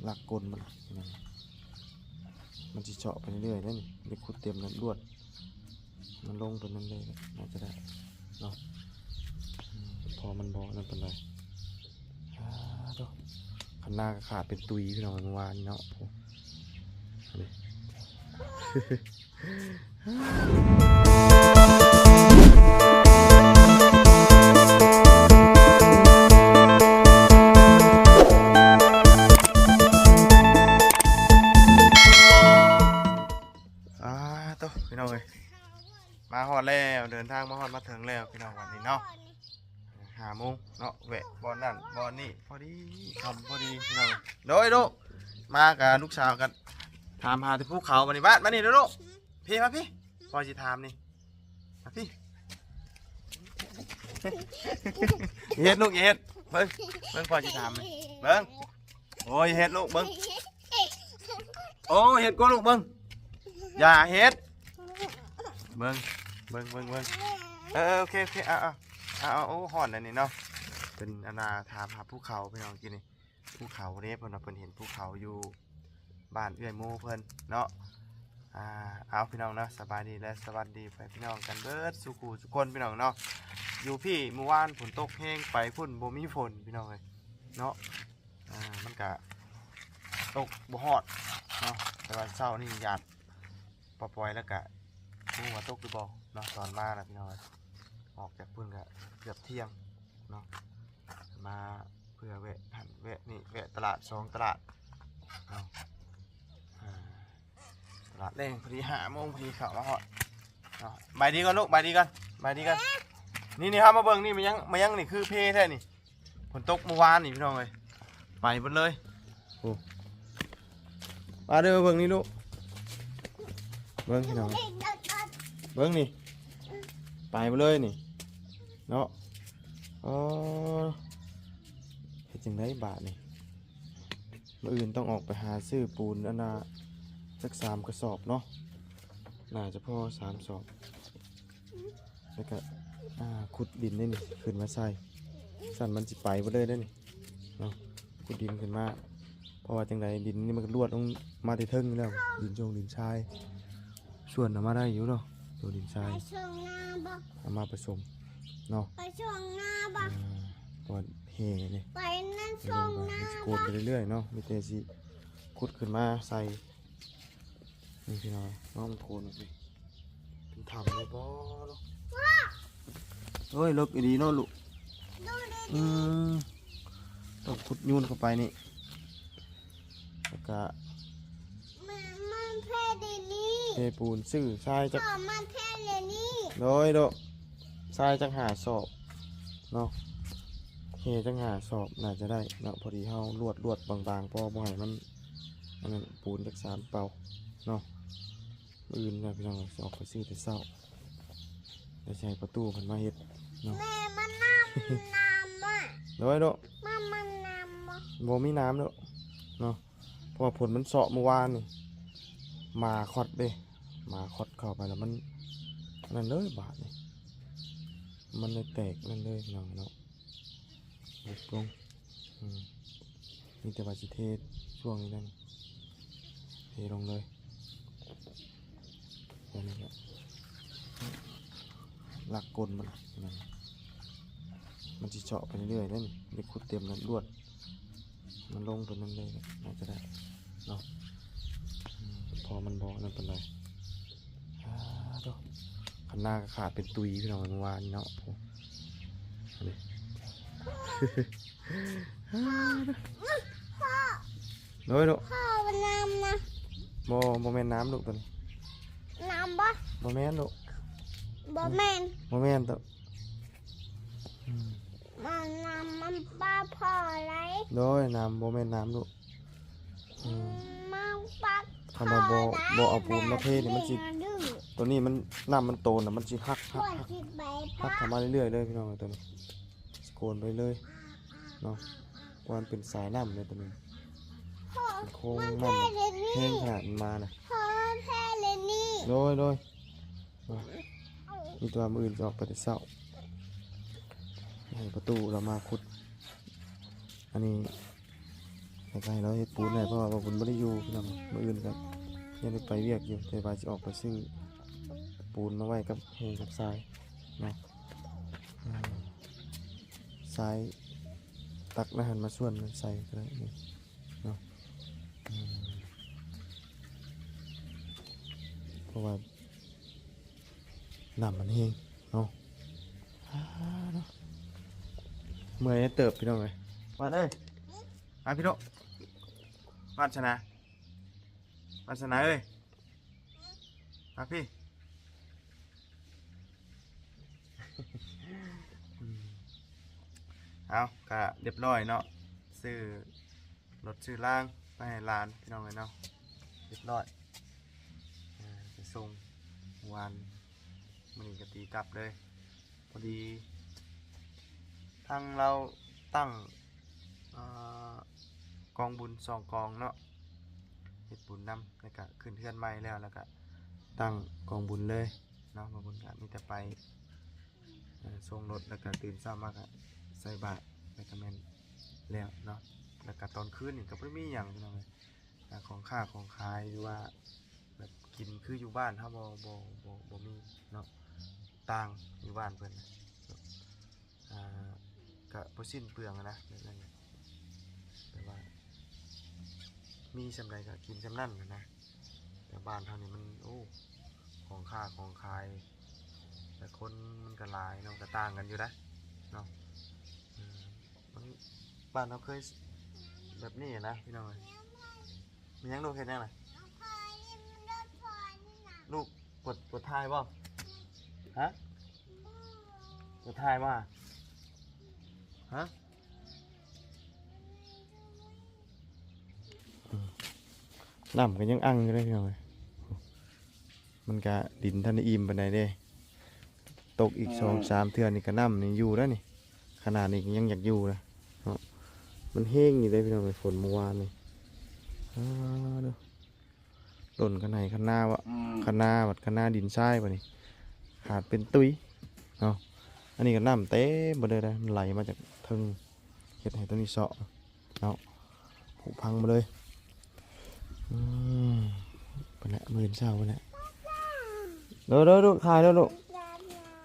ລັກກົ້ນມັນ ມັນຊິເຈາະໄປເລື້ອຍໆເດ້ນີ້ ໄດ້ຂຸດເຕັມນັ້ນລວດ ມັນລົງຕົວນັ້ນເລີຍ ໜ້າຈະໄດ້ເນາະ ອືມ ພໍມັນບໍ່ນັ້ນປານໃດ ອາ ໂທ້ ຄັນນາກໍຂາເປັນຕຸຍ ພີ່ນ້ອງ ມື້ວານນີ້ເນາະ ໂອ້ ນີ້ ອາ ໂທ້ ພີ່ນ້ອງເອີຍ ມາຮອດແລ້ວ ເດີນທາງມາຮອດມາເຖິງແລ້ວ ພີ່ນ້ອງ ວັນນີ້ເນາະ ຫ້າໂມງເນາະ ແວະບ່ອນນັ້ນບ່ອນນີ້ ພໍດີຄ່ຳພໍດີພີ່ນ້ອງ ໂດຍລູກ ມາກັບລູກສາວກັນ ຖາມຫາແຕ່ພູເຂົາ ບັດນີ້ບາດ ມານີ້ເດີ້ລູກ ພີ່ມາພີ່ ພໍ່ຊິຖາມນີ້ ມາພີ່ ເຮັດລູກ ເຮັດ ເບິ່ງ ເບິ່ງ ພໍ່ຊິຖາມນີ້ ເບິ່ງ ໂອ້ຍ ເຮັດລູກ ເບິ່ງ ໂອ້ຍ ເຮັດກວ່າລູກ ເບິ່ງ ຢ່າເຮັດ ເບິ່ງ ເບິ່ງ ເບິ່ງ ເບິ່ງ ເອີ ໂອເຄ ໂອເຄ ເອົາ ເອົາ ເອົາ ເອົາ ໂອ້ ຮ້ອນອັນນີ້ເນາະ ເປັນອັນນ່າ ຖາມຫາພູເຂົາ ພີ່ນ້ອງ ກີ້ນີ້ ພູເຂົາເດ້ ເພິ່ນວ່າເພິ່ນເຫັນພູເຂົາຢູ່ບ້ານເອື້ອຍໂມເພິ່ນເນາະ ອາ ເອົາ ພີ່ນ້ອງເນາະ ສະບາຍດີ ແລະ ສະຫວັດດີໄປພີ່ນ້ອງກັນເບິດສູ່ຄູ່ສູ່ຄົນ ພີ່ນ້ອງເນາະ ຢູ່ພີ້ມື້ວານຝົນຕົກແຮງ ໄປພຸ້ນບໍ່ມີຝົນ ພີ່ນ້ອງເອີຍເນາະ ອາ ມັນກະຕົກບໍ່ຮອດເນາະ ແຕ່ວ່າເຊົ້ານີ້ຢາດ ປະປ່ອຍແລ້ວກະບໍ່ຮູ້ວ່າຕົກຫຼືບໍ່ເນາະ ຕອນມານະພີ່ນ້ອງເອີຍ ອອກຈາກພຸ້ນກະເກືອບທ່ຽງເນາະ ມາເພື່ອແວະຫັ້ນແວະນີ້ ແວະຕະຫຼາດສອງຕະຫຼາດເນາະ ອາ ຕະຫຼາດແລງພໍດີ ຫ້າໂມງພໍດີ ເຂົ້າມາຮອດເນາະ ບາຍດີກ່ອນລູກ ບາຍດີກ່ອນ ບາຍດີກ່ອນ ນີ້ໆ ເຮົາມາເບິ່ງນີ້ ມາຍັງ ມາຍັງນີ້ຄືເພແທ້ນີ້ ຝົນຕົກມື້ວານນີ້ພີ່ນ້ອງເອີຍ ໄປເບິດເລີຍ ໂອ້ ມາເດີ ເບິ່ງນີ້ລູກ ເບິ່ງພີ່ນ້ອງ ເບິ່ງນີ້ ໄປເບິດເລີຍນີ້ເນາະ ອໍ ເຮັດຈັ່ງໃດບາດນີ້ ມື້ອື່ນຕ້ອງອອກໄປຫາຊື້ປູນອັນນ່າ ຈັກສາມກະສອບເນາະ ໜ້າຈະພໍສາມສອບ ແລ້ວກະ ອາ ຂຸດດິນນີ້ຂຶ້ນມາໃສ່ ຊັ້ນມັນຊິໄປເບິດເລີຍເດ້ນີ້ເນາະ ຂຸດດິນຂຶ້ນມາ ເພາະວ່າຈັ່ງໃດດິນນີ້ມັນກໍລວດລົງມາແຕ່ເທິງຢູ່ແລ້ວ ດິນຊົງດິນຊາຍ ສ່ວນເອົາມາໄດ້ຢູ່ເນາະ ໂຕດິນຊາຍ ໄປຊ່ວງໜ້າບໍ່ ເອົາມາປະສົມເນາະ ໄປຊ່ວງໜ້າບໍ່ ອາ ເພາະວ່າແຮ່ນີ້ ໄປນັ້ນຊ່ວງໜ້າ ມັນຊິໂກນໄປເລື້ອຍໆເນາະ ມີແຕ່ຊິຂຸດຂຶ້ນມາໃສ່ ນີ້ພີ່ນ້ອງ ນ້ອງມັນໂກນນີ້ ເປັນຖ້ຳເລີຍບໍ່ເນາະ ໂອ້ຍ ເລິກອີ່ຫຼີເນາະລູກ ອືມ ຕ້ອງຂຸດໂຍນເຂົ້າໄປນີ້ ແລ້ວກະ ມັນ ມັນເພດີນີ້ ເພປູນ ຊື້ຊາຍຈັກ ມັນເພດີນີ້ ໂດຍ ໂດຍ ຊາຍຈັກຫ້າສອບເນາະ ເພຈັກຫ້າສອບ ໜ້າຈະໄດ້ເນາະ ພໍດີເຮົາລວດ ລວດບາງໆ ພໍບໍ່ໃຫ້ມັນ ອັນນັ້ນ ປູນຈັກສາມເປົາເນາະ ມື້ອື່ນນະພີ່ນ້ອງ ຊິອອກໄປຊື້ແຕ່ເຊົ້າ ແລ້ວຊິໃຫ້ປະຕູເພິ່ນມາເຮັດເນາະ ແມ່ ມັນນ້ຳ ນ້ຳອະ ໂດຍ ໂດຍ ມັນ ມັນນ້ຳບໍ່ ບໍ່ມີນ້ຳດອກເນາະ ເພາະວ່າຝົນມັນເຊາະມື້ວານນີ້ ໝາຄອດເດ້ ໝາຄອດເຂົ້າໄປແລ້ວມັນ ອັນນັ້ນເລີຍບາດນີ້ ມັນເລີຍແຕກນັ້ນເລີຍພີ່ນ້ອງເນາະ ເລັກລົງ ອືມ ມີແຕ່ວ່າຊິເທຊ່ວງນີ້ແຫຼະ ເທລົງເລີຍ ອັນນີ້ແຫຼະ ລັກກົ້ນມັນ ມັນຊິເຈາະໄປເລື້ອຍໆເດ້ນີ້ ໄດ້ຂຸດເຕັມນັ້ນລວດ ມັນລົງຕົວນັ້ນເລີຍ ໜ້າຈະໄດ້ເນາະ ອືມ ພໍມັນບໍ່ນັ້ນປານໃດ ອາ ໂທ້ ຄັນນາກໍຂາເປັນຕຸຍ ພີ່ນ້ອງ ມື້ວານນີ້ເນາະ ໂອ້ ນີ້ ໂດຍລູກ ພໍ່ ນ້ຳນະ ບໍ່ ບໍ່ແມ່ນນ້ຳລູກ ໂຕນີ້ ນ້ຳບໍ່? ບໍ່ແມ່ນລູກ ບໍ່ແມ່ນ ບໍ່ແມ່ນໂຕ ອືມ ມັນນ້ຳມັນປາພໍ່ໄດ໋ ໂດຍ ນ້ຳ ບໍ່ແມ່ນນ້ຳລູກ ອືມ ມັນປາ ຄັນວ່າບໍ່ ບໍ່ເອົາປູນມາເທນີ້ ມັນຊິ ໂຕນີ້ມັນ ນ້ຳມັນໂຕນະ ມັນຊິຫັກ ຫັກ ຫັກ ຫັກເຂົ້າມາເລື້ອຍໆເລີຍ ພີ່ນ້ອງເອີຍ ໂຕນີ້ ສະໂກນໄປເລີຍເນາະ ວ່າມັນເປັນສາຍນ້ຳເລີຍ ໂຕນີ້ ໂຄ້ງ ມັນແຮງຂະໜາດມັນມານະ ໂດຍ ໂດຍ ມີແຕ່ວ່າມື້ອື່ນຊິອອກໄປແຕ່ເຊົ້າ ໃຫ້ປະຕູລາວມາຂຸດ ອັນນີ້ ກໍໃຫ້ລາວເຮັດປູນແຫຼະ ເພາະວ່າເພິ່ນບໍ່ໄດ້ຢູ່ພີ່ນ້ອງ. ມື້ອື່ນກໍຍັງໄດ້ໄປວຽກຢູ່ ແຕ່ວ່າຊິອອກໄປຊື້ປູນມາໄວ້ກັບແຮ່ກັບຊາຍເນາະ. ອາ ຊາຍຕັກລະຫັ້ນມາສ່ວນໃສ່ກໍໄດ້ເນາະ. ອືມ ເພາະວ່າ ນ້ຳມັນແຮງເນາະ. ອາ ເນາະ ເມື່ອຍເຕີບພີ່ນ້ອງເອີຍ. ມາເອີຍ ມາພີ່ນ້ອງ ວາດສະໜາ ວາດສະໜາເອີຍ ມາພີ່. ເອົາ ກະຮຽບຮ້ອຍເນາະ ຊື້ລົດຊື້ລາງໄປໃຫ້ຫຼານພີ່ນ້ອງເອີຍເນາະ ຮຽບຮ້ອຍ. ອ່າ ໄປສົ່ງວານ ມື້ນີ້ກໍຕີກັບເລີຍ. ພໍດີທາງລາວຕັ້ງ ອ່າ ກອງບຸນສອງກອງເນາະ ເຮັດບຸນນຳ ແລ້ວກະຂຶ້ນເຮືອນໃໝ່ແລ້ວ ແລ້ວກະຕັ້ງກອງບຸນເລີຍເນາະ. ມາບຸນກະມີແຕ່ໄປ ເອີ່ ສົ່ງລົດ ແລ້ວກະຕື່ນເຊົ້າມາກະໃສ່ບາດ ແລ້ວກະແມ່ນແລ້ວເນາະ. ແລ້ວກະຕອນຄືນນີ້ກະບໍ່ໄດ້ມີຫຍັງພີ່ນ້ອງເອີຍ ອ່າ ຂອງຄ້າຂອງຂາຍ ຫຼືວ່າແບບກິນຄືຢູ່ບ້ານເຮົາບໍ່ ບໍ່ ບໍ່ ບໍ່ມີເນາະ ຕ່າງຢູ່ບ້ານເພິ່ນນະ ອ່າ ກະບໍ່ສິ້ນເປືອງນະ ແບບນັ້ນນະ ແບບວ່າມີສ່ຳໃດກະກິນສ່ຳນັ້ນນະ. ແຕ່ບ້ານເຮົານີ້ມັນ ໂອ້ ຂອງຄ້າຂອງຂາຍ ແຕ່ຄົນມັນກະຫຼາຍເນາະ ກະຕ່າງກັນຢູ່ນະເນາະ. ເອີ ມັນ ບ້ານເຮົາເຄີຍແບບນີ້ນະພີ່ນ້ອງເອີຍ. ແມ່ນຫຍັງລູກ ເຮັດຫຍັງນະ? ລູກ ປວດ ປວດຖ່າຍບໍ່? ຮະ? ປວດຖ່າຍບໍ່? ຮະ? ອືມ ນ້ຳກໍຍັງອັ່ງຢູ່ເດ້ພີ່ນ້ອງເອີຍ. ມັນກະດິນທັນໄດ້ອີ່ມປານໃດເດ້ ຕົກອີກສອງສາມເທື່ອນີ້ກະນ້ຳນີ້ຢູ່ແລ້ວນີ້ ຂະໜາດນີ້ຍັງຢາກຢູ່ນະເນາະ. ມັນແຮງຢູ່ເດ້ພີ່ນ້ອງເອີຍ ຝົນມື້ວານນີ້ ອາ ໂດ ລົ້ນຄັນໄຮ່ຄັນນາວະ ຄັນນາບັດ ຄັນນາດິນຊາຍບັດນີ້ ຂາດເປັນຕຸ້ຍເນາະ. ອັນນີ້ກໍນ້ຳເຕັມເບິດເລີຍນະ ມັນໄຫຼມາຈາກເທິງ ເຮັດໃຫ້ຕົວນີ້ເຊາະ ເນາະ ຜຸພັງໝົດເລີຍ. ອືມ ພຸ້ນແຫຼະ ມື້ອື່ນເຊົ້າພຸ້ນແຫຼະ. ໂດ ໂດ ລູກ ຖ່າຍໂລດລູກ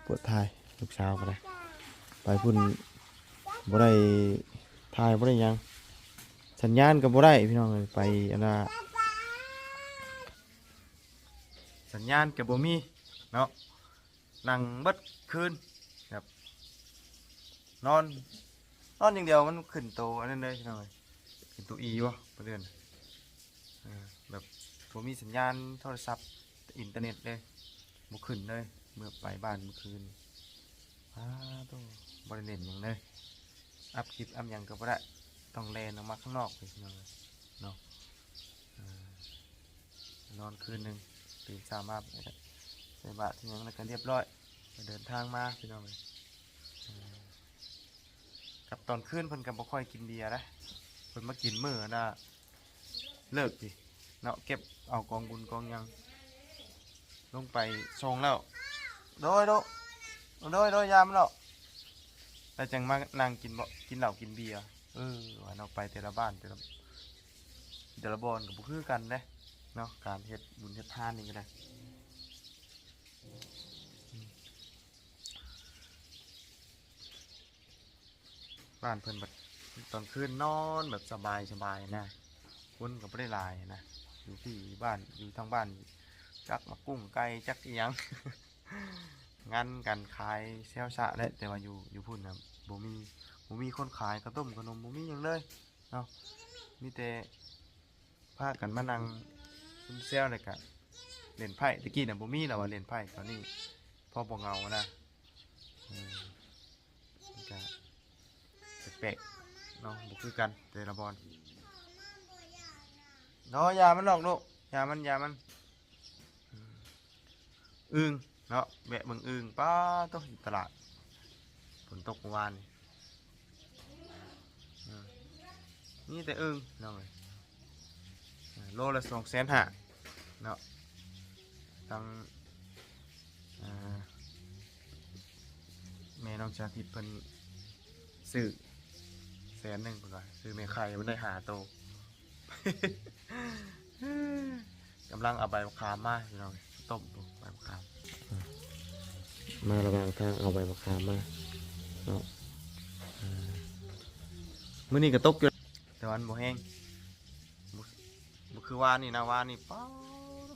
ປວດຖ່າຍ ລູກສາວກໍໄດ້ ໄປພຸ້ນບໍ່ໄດ້ຖ່າຍ ບໍ່ໄດ້ຫຍັງ ສັນຍານກໍບໍ່ໄດ້ພີ່ນ້ອງເອີຍ. ໄປອັນນ່າ ສັນຍານກໍບໍ່ມີເນາະ. ນັ່ງເບິດຄືນ ແບບ ນອນ ນອນຢ່າງດຽວ ມັນຂຶ້ນໂຕອັນນັ້ນເລີຍພີ່ນ້ອງເອີຍ ຂຶ້ນໂຕອີບໍ່ ປະເດັນ ເອີ ແບບບໍ່ມີສັນຍານໂທລະສັບ ອິນເຕີເນັດເລີຍ ບໍ່ຂຶ້ນເລີຍ. ເມື່ອໄປບ້ານມື້ຄືນ ອາໂຕ ບໍ່ໄດ້ຫຼິ້ນຫຍັງເລີຍ ອັບຄລິບອັບຫຍັງກໍບໍ່ໄດ້ ຕ້ອງແລ່ນອອກມາຂ້າງນອກເລີຍພີ່ນ້ອງເອີຍເນາະ. ເອີ ນອນຄືນໜຶ່ງ ຕື່ນເຊົ້າມາ ໃສ່ບາດໃສ່ຫຍັງແລ້ວກໍຮຽບຮ້ອຍ ກໍເດີນທາງມາພີ່ນ້ອງເອີຍ. ເອີ ກັບຕອນຄືນເພິ່ນກໍບໍ່ຄ່ອຍກິນເບຍນະ ເພິ່ນມາກິນມື້ນະ ເລີກຕິເນາະ ເກັບເອົາກອງບຸນກອງຫຍັງ ລົງໄປສົ່ງແລ້ວ ໂດຍ ໂດຍ ໂດຍ ໂດຍ ຢາມັນເນາະ ແລ້ວຈັ່ງມານັ່ງກິນເບາະ ກິນເຫຼົ້າກິນເບຍ. ເອີ ວ່າເນາະ ໄປແຕ່ລະບ້ານ ແຕ່ລະ ແຕ່ລະບ່ອນກໍບໍ່ຄືກັນເດ້ເນາະ ການເຮັດບຸນເຮັດທານນີ້ກໍໄດ້. ບ້ານເພິ່ນບັດຕອນຄືນນອນແບບສະບາຍສະບາຍນະ ຄົນກໍບໍ່ໄດ້ຫຼາຍນະ. ຢູ່ທີ່ບ້ານ ຢູ່ທາງບ້ານ ຈັກໝາກກຸ້ງໄກ່ ຈັກອີ່ຫຍັງ ງັນກັນຂາຍແຊວຊະແຫຼະ. ແຕ່ວ່າຢູ່ ຢູ່ພຸ້ນນະ ບໍ່ມີ ບໍ່ມີຄົນຂາຍເຂົ້າຕົ້ມເຂົ້າໜົມ ບໍ່ມີຫຍັງເລີຍເນາະ ມີແຕ່ ພາກັນມານັ່ງຊຸມແຊວ ແລ້ວກະຫຼິ້ນໄພ້. ແຕ່ກີ້ນະບໍ່ມີແລ້ວວ່າຫຼິ້ນໄພ້ ຕອນນີ້ພໍບໍ່ເຫງົານະ. ເອີ ມັນກະແປກໆເນາະ ບໍ່ຄືກັນແຕ່ລະບ່ອນ. ເນາະ ຢ່າມັນດອກລູກ ຢ່າມັນ ຢ່າມັນ. ອືມ ອຶ່ງເນາະ ແວະເບິ່ງອຶ່ງ ປາໂຕ ຢູ່ຕະຫຼາດ ຝົນຕົກມື້ວານນີ້ ເອີ ມີແຕ່ອຶ່ງພີ່ນ້ອງເອີຍ ເອີ ໂລລະສອງແສນຫ້າເນາະ. ທາງ ເອີ ແມ່ນ້ອງສາທິດເພິ່ນຊື້ແສນໜຶ່ງ ເພິ່ນວ່າ ຊື້ແມ່ໄຂ່ ເພິ່ນໄດ້ຫ້າໂຕ ກຳລັງເອົາໃບມະຂາມມາພີ່ນ້ອງ ຕົ້ມໃບມະຂາມ ມາລະຫວ່າງທາງເອົາໃບມະຂາມມາເນາະ. ມື້ນີ້ກໍຕົກຢູ່ ແຕ່ວ່າມັນບໍ່ແຮງ ບໍ່ ບໍ່ຄືວານນີ້ນະ ວານນີ້ ປາດ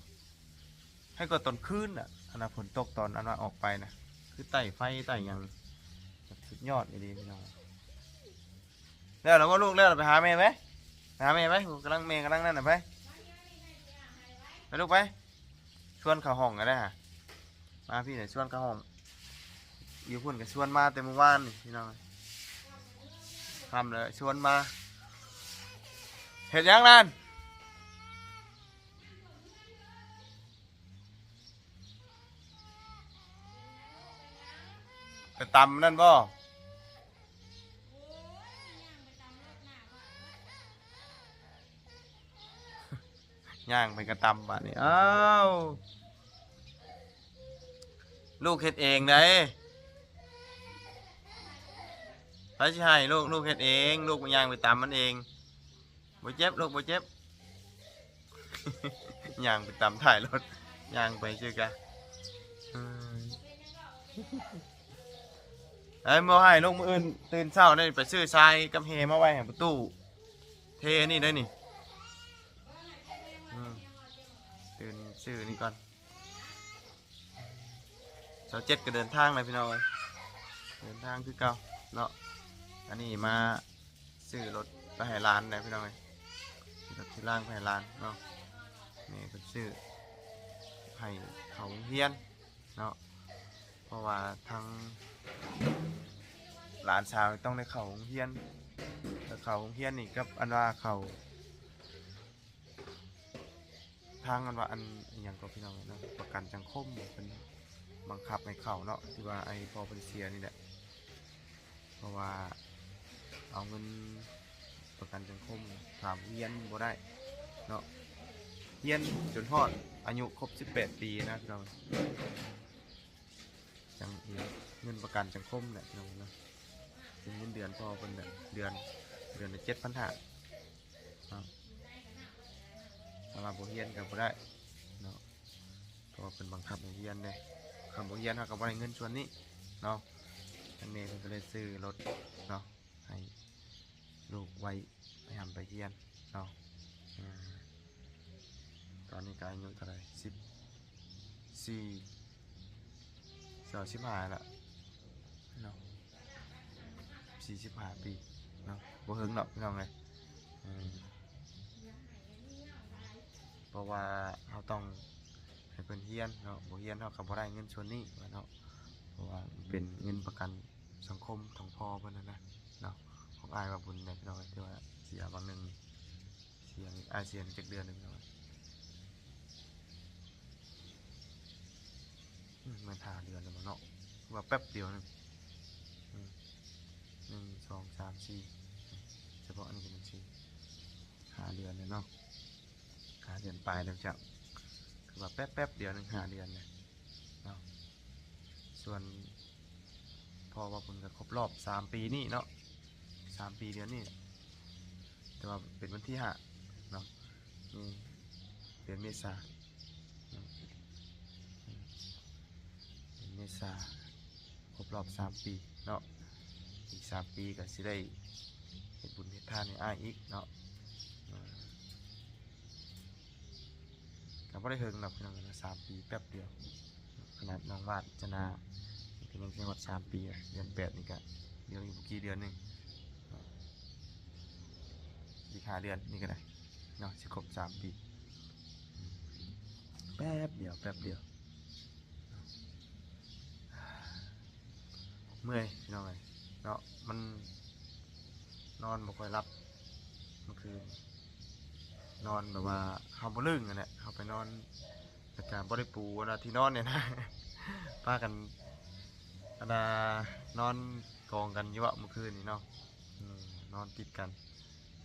ໃຫ້ກວ່າຕອນຄືນນະ ອັນນະ ຝົນຕົກຕອນອັນວ່າອອກໄປນະ ຄືໄຕ້ໄຟໄຕ້ຫຍັງ ສຸດຍອດອີ່ຫຼີພີ່ນ້ອງ. ແລ້ວລະບໍ່ລູກ ແລ້ວລະ ໄປຫາແມ່ໄປ ໄປຫາແມ່ໄປ ກຳລັງ ແມ່ກຳລັງນັ້ນນະ ໄປ ໄປລູກໄປ ຊວນເຂົ້າຫ້ອງກໍໄດ້ຫາ ມາພີ້ນະ ຊວນເຂົ້າຫ້ອງ ຢູ່ພຸ້ນກໍຊວນມາແຕ່ມື້ວານນີ້ພີ່ນ້ອງ ຄ່ຳແລ້ວຊວນມາ ເຮັດຫຍັງນັ້ນ? ໄປຕຳນັ້ນບໍ່? ຍ່າງໄປກະຕຳບາດນີ້ ອ້າວ ລູກເຮັດເອງໃດ ໃຜຊິໃຫ້ລູກ ລູກເຮັດເອງ ລູກຍ່າງໄປຕຳມັນເອງ. ບໍ່ເຈັບລູກ ບໍ່ເຈັບ ຍ່າງໄປຕຳທ້າຍລົດ ຍ່າງໄປຊື່ກະ ເອີຍ ເອີຍ ບໍ່ໃຫ້ລູກ ມື້ອື່ນຕື່ນເຊົ້າໄດ້ໄປຊື້ຊາຍກັບແຮ່ມາໄວ້ໃຫ້ປະຕູ ເທອັນນີ້ໄດ້ນີ້ ອືມ ຕື່ນຊື້ນີ້ກ່ອນ. ຊາວເຈັດກໍເດີນທາງແລ້ວພີ່ນ້ອງເອີຍ ເດີນທາງຄືເກົ່າເນາະ. ອັນນີ້ມາຊື້ລົດໄປໃຫ້ຫຼານແຫຼະພີ່ນ້ອງເອີຍ ຊື້ລົດຊື້ລາງໄປໃຫ້ຫຼານເນາະ. ແມ່ເພິ່ນຊື້ໃຫ້ເຂົ້າໂຮງຮຽນເນາະ ເພາະວ່າທາງຫຼານສາວຕ້ອງໄດ້ເຂົ້າໂຮງຮຽນ ຖ້າເຂົ້າໂຮງຮຽນນີ້ກັບອັນວ່າເຂົ້າ ທາງອັນວ່າອັນອີ່ຫຍັງກໍພີ່ນ້ອງເນາະ ປະກັນສັງຄົມເພິ່ນບັງຄັບໃຫ້ເຂົ້າເນາະ ທີ່ວ່າໄອ້ພໍ່ເພິ່ນເສຍນີ້ແຫຼະ ເພາະວ່າເອົາເງິນປະກັນສັງຄົມ ຖ້າຮຽນບໍ່ໄດ້ເນາະ ຮຽນຈົນຮອດອາຍຸຄົບສິບແປດປີນະພີ່ນ້ອງ. ຈັ່ງເງິນປະກັນສັງຄົມແຫຼະພີ່ນ້ອງເນາະ ເປັນເງິນເດືອນພໍ່ເພິ່ນແຫຼະ ເດືອນ ເດືອນລະເຈັດພັນຫ້າເນາະ. ຖ້າວ່າບໍ່ຮຽນກໍບໍ່ໄດ້ເນາະ ເພາະວ່າເພິ່ນບັງຄັບໃຫ້ຮຽນເດ້ ຄັນບໍ່ຮຽນເຮົາກໍບໍ່ໄດ້ເງິນສ່ວນນີ້ເນາະ. ທາງແມ່ເພິ່ນກໍເລີຍຊື້ລົດເນາະ ໃຫ້ລູກໄວ້ໄປຮ່ຳໄປຮຽນເນາະ. ອາ ຕອນນີ້ກໍອາຍຸເທົ່າໃດ ສິບສີ່ ສິບຫ້າລະເນາະ ສີ່ສິບຫ້າປີເນາະ ບໍ່ເຖິງດອກພີ່ນ້ອງເອີຍ. ເອີ ເພາະວ່າເຮົາຕ້ອງໃຫ້ເພິ່ນຮຽນເນາະ ບໍ່ຮຽນເຮົາກໍບໍ່ໄດ້ເງິນສ່ວນນີ້ວ່າເນາະ ເພາະວ່າເປັນເງິນປະກັນ ສັງຄົມຂອງພໍ່ເພິ່ນຫັ້ນນະເນາະ ຂອງອ້າຍວ່າບຸນແຫຼະພີ່ນ້ອງເອີຍ ທີ່ວ່າເສຍຫວ່າງໜຶ່ງ ເສຍ ອ້າຍເສຍນີ້ຈັກເດືອນແລ້ວພີ່ນ້ອງເອີຍ ອືມ ແມ່ນຫ້າເດືອນແລ້ວບໍ່ເນາະ ຄືວ່າແປັບດຽວໜຶ່ງ ອືມ ໜຶ່ງ ສອງ ສາມ ສີ່ ສະເພາະອັນນີ້ກໍແມ່ນສີ່ ຫ້າເດືອນແລ້ວເນາະ ຫ້າເດືອນປາຍແລ້ວເຈົ້າ ຄືວ່າແປັບໆດຽວໜຶ່ງ ຫ້າເດືອນແລ້ວເນາະ. ສ່ວນພໍ່ວ່າເພິ່ນກໍຄົບລອບສາມປີນີ້ເນາະ ສາມປີເດືອນນີ້ ແຕ່ວ່າເປັນວັນທີຫ້າເນາະ ນີ້ເດືອນເມສາເນາະ ເດືອນເມສາ ຄົບລອບສາມປີເນາະ ອີກສາມປີກໍຊິໄດ້ເຮັດບຸນເຮັດທານໃຫ້ອ້າຍອີກເນາະ ກໍບໍ່ໄດ້ເຖິງດອກພີ່ນ້ອງ ສາມປີແປັບດຽວ ຂະໜາດນ້ອງວາດຈະນາກໍຍັງຊິຮອດສາມປີ ເດືອນແປດນີ້ກໍດຽວອີກບໍ່ກີ່ເດືອນໜຶ່ງ ອີກຫ້າເດືອນນີ້ກໍໄດ້ເນາະ ຊິຄົບສາມປີ ແປັບດຽວ ແປັບດຽວ. ເມື່ອຍພີ່ນ້ອງເອີຍເນາະ ມັນນອນບໍ່ຄ່ອຍຫຼັບເມື່ອຄືນ ນອນແບບວ່າເຮົາບໍ່ລຶ້ງຫັ້ນແຫຼະ ເຮົາໄປນອນ ແລ້ວກະບໍ່ໄດ້ປູອັນວ່າທີ່ນອນນີ້ນະ ພາກັນອັນນ່ານອນກອງກັນຢູ່ເວົ້າເມື່ອຄືນນີ້ເນາະ ອືມ ນອນຕິດກັນ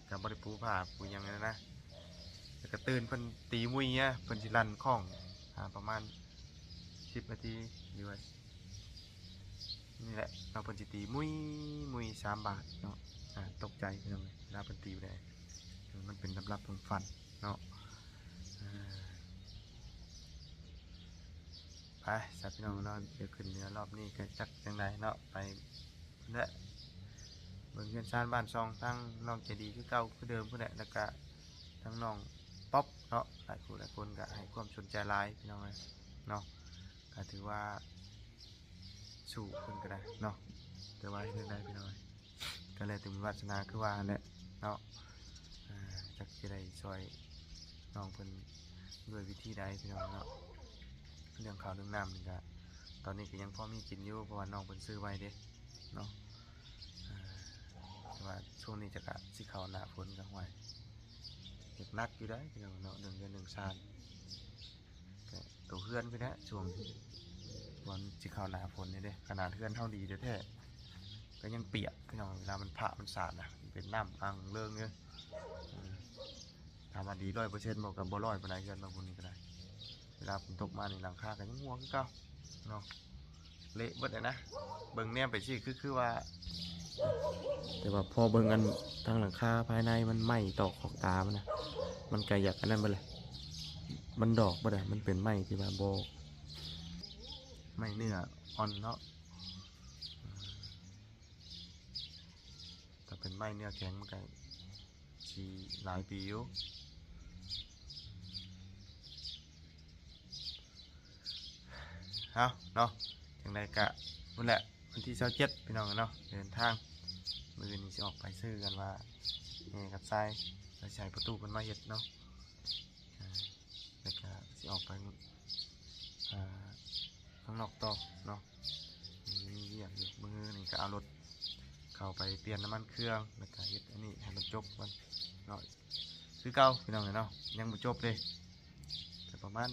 ກໍບໍ່ໄດ້ປູຜ້າປູຫຍັງຫັ້ນນະ ແລ້ວກໍຕື່ນເພິ່ນຕີມຸ້ຍເນຍ ເພິ່ນຊິລັ່ນຄ້ອງ ອ່າ ປະມານສິບນາທີ ຫຼືວ່ານີ້ແຫຼະເນາະ ເພິ່ນຊິຕີມຸ້ຍ ມຸ້ຍສາມບາດເນາະ ອ່າ ຕົກໃຈພີ່ນ້ອງເອີຍ ເວລາເພິ່ນຕີໄດ້ ມັນ ເປັນລັບໆຂອງຝັນເນາະ. ເອີ ໄປຊະພີ່ນ້ອງເນາະ, ດຽວຂຶ້ນເຮືອລອບນີ້ກໍຈັກຈັ່ງໃດເນາະ, ໄປພຸ້ນແຫຼະ ເບິ່ງເຮືອນຊານບ້ານຊ່ອງທາງນ້ອງໃຈດີຄືເກົ່າຄືເດີມພຸ້ນແຫຼະ, ແລ້ວກະທາງນ້ອງປັອບເນາະ, ຫຼາຍຜູ້ຫຼາຍຄົນກໍໃຫ້ຄວາມສົນໃຈຫຼາຍພີ່ນ້ອງເອີຍເນາະ. ກໍຖືວ່າ ສູ້ເພິ່ນກໍໄດ້ເນາະ, ແຕ່ວ່າເຮັດຈັ່ງໃດພີ່ນ້ອງເອີຍ ກໍແລ້ວແຕ່ບຸນວາສະໜາຄືວ່າຫັ້ນແຫຼະເນາະ. ອ່າ ຈັກຊິໄດ້ຊ່ອຍນ້ອງເພິ່ນດ້ວຍວິທີໃດພີ່ນ້ອງເນາະ. ເລື່ອງເຂົ້າເລື່ອງນ້ຳນີ້ກໍ ຕອນນີ້ກໍຍັງພໍມີກິນຢູ່ ເພາະວ່ານ້ອງເພິ່ນຊື້ໄວ້ເດ້ເນາະ. ອ່າ ແຕ່ວ່າຊ່ວງນີ້ຈະກະຊິເຂົ້າໜ້າຝົນ ກໍ ຫ້ວຍ ເຮັດໜັກຢູ່ໄດ໋ພີ່ນ້ອງເນາະ ເລື່ອງເຮືອນເລື່ອງຊານ. ກໍໂຕເຮືອນພຸ້ນແຫຼະ ຊ່ວງ ກ່ອນຊິເຂົ້າໜ້າຝົນນີ້ເດ້, ຂະໜາດເຮືອນເຮົາດີແທ້ໆ ກໍຍັງປຽກພີ່ນ້ອງ. ເວລາມັນພະມັນສາດນະ ມັນເປັນນ້ຳອັ່ງເລີງເລີຍ. ເອີ ຖາມວ່າດີຮ້ອຍເປີເຊັນບໍ່ ກໍບໍ່ຮ້ອຍປານໃດ, ເຮືອນບາງຄົນນີ້ກໍໄດ້ ເວລາຝົນຕົກມານີ້ ຫຼັງຄາກໍຍັງຮົ່ວຄືເກົ່າເນາະ. ເລະເບິດແລ້ວນະ, ເບິ່ງແນມໄປຊີ້ ຄື ຄືວ່າ ແຕ່ວ່າພໍເບິ່ງອັນທາງຫຼັງຄາພາຍໃນ ມັນໄໝ້ຕອກຂອບຕາມັນນະ, ມັນກໍຢາກອັນນັ້ນເບິດແຫຼະ, ມັນດອກເບິດແຫຼະ. ມັນເປັນໄມ້ທີ່ວ່າບໍ່ ໄມ້ເນື້ອອ່ອນເນາະ. ຖ້າເປັນໄມ້ເນື້ອແຂງ ມັນກໍຊິຫຼາຍປີຢູ່. ເອົາເນາະ, ຈັ່ງໃດກະພຸ້ນແຫຼະ ວັນທີຊາວເຈັດພີ່ນ້ອງເນາະ ເດີນທາງ. ມື້ອື່ນນີ້ຊິອອກໄປຊື້ກັນວ່າ ແມ່ກັບຊາຍ ແລ້ວຊິໃຫ້ພໍ່ຕູ້ເພິ່ນມາເຮັດເນາະ. ອ່າ ແລ້ວກະຊິອອກໄປ ອ່າ ຂ້າງນອກຕໍ່ເນາະ, ມີວຽກຢູ່. ມື້ນີ້ກໍເອົາລົດເຂົ້າໄປປ່ຽນນ້ຳມັນເຄື່ອງ ແລ້ວກະເຮັດອັນນີ້ໃຫ້ມັນຈົບກ່ອນເນາະ. ຄືເກົ່າພີ່ນ້ອງເອີຍເນາະ, ຍັງບໍ່ຈົບເດ້, ກໍປະມານ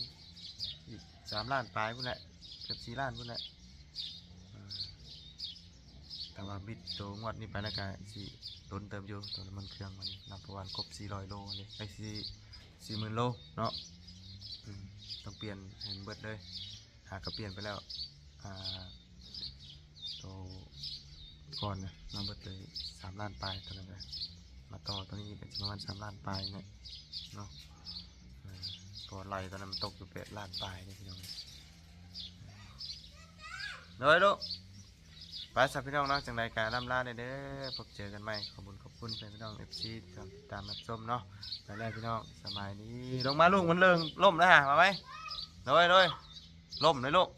ອີກສາມລ້ານປາຍພຸ້ນແຫຼະ, ເກືອບສີ່ລ້ານພຸ້ນແຫຼະ. ເອີ ຖ້າວ່າບິດໂຕງວດນີ້ໄປແລ້ວກໍຊິດົນເຕີບຢູ່, ໂຕນ້ຳມັນເຄື່ອງມັນນຳປະມານຄົບສີ່ຮ້ອຍໂລເດ້, ໄອ້ ສີ່ ສີ່ໝື່ນໂລເນາະ. ອືມ ຕ້ອງປ່ຽນໃຫ້ມັນເບິດເລີຍ. ຫາກໍປ່ຽນໄປແລ້ວ ອ່າ ໂຕກ່ອນນະ ມາເບິດເລີຍສາມລ້ານປາຍ ຕອນນັ້ນນະ. ມາຕໍ່ຕອນນີ້ກໍຊິປະມານສາມລ້ານປາຍນີ້ເນາະ. ເອີ ເພາະວ່າໄລ່ຕອນນັ້ນມັນຕົກຢູ່ແປດລ້ານປາຍເດ້ພີ່ນ້ອງ. ໂດຍລູກ ໄປຊະພີ່ນ້ອງເນາະ, ຈັ່ງໃດກໍລ່ຳລາແດ່ເດີ, ພົບເຈີກັນໃໝ່. ຂອບຄຸນ ຂອບຄຸນແຟນພີ່ນ້ອງ ເອັຟຊີ ທີ່ຕິດຕາມຮັບຊົມເນາະ. ໄປແລ້ວພີ່ນ້ອງ ສະບາຍດີ. ລົງມາລູກ ມັນເລີງລົ້ມແລ້ວຫາ ມາໄວ. ໂດຍ ໂດຍ ລົ້ມເລີຍລູກ.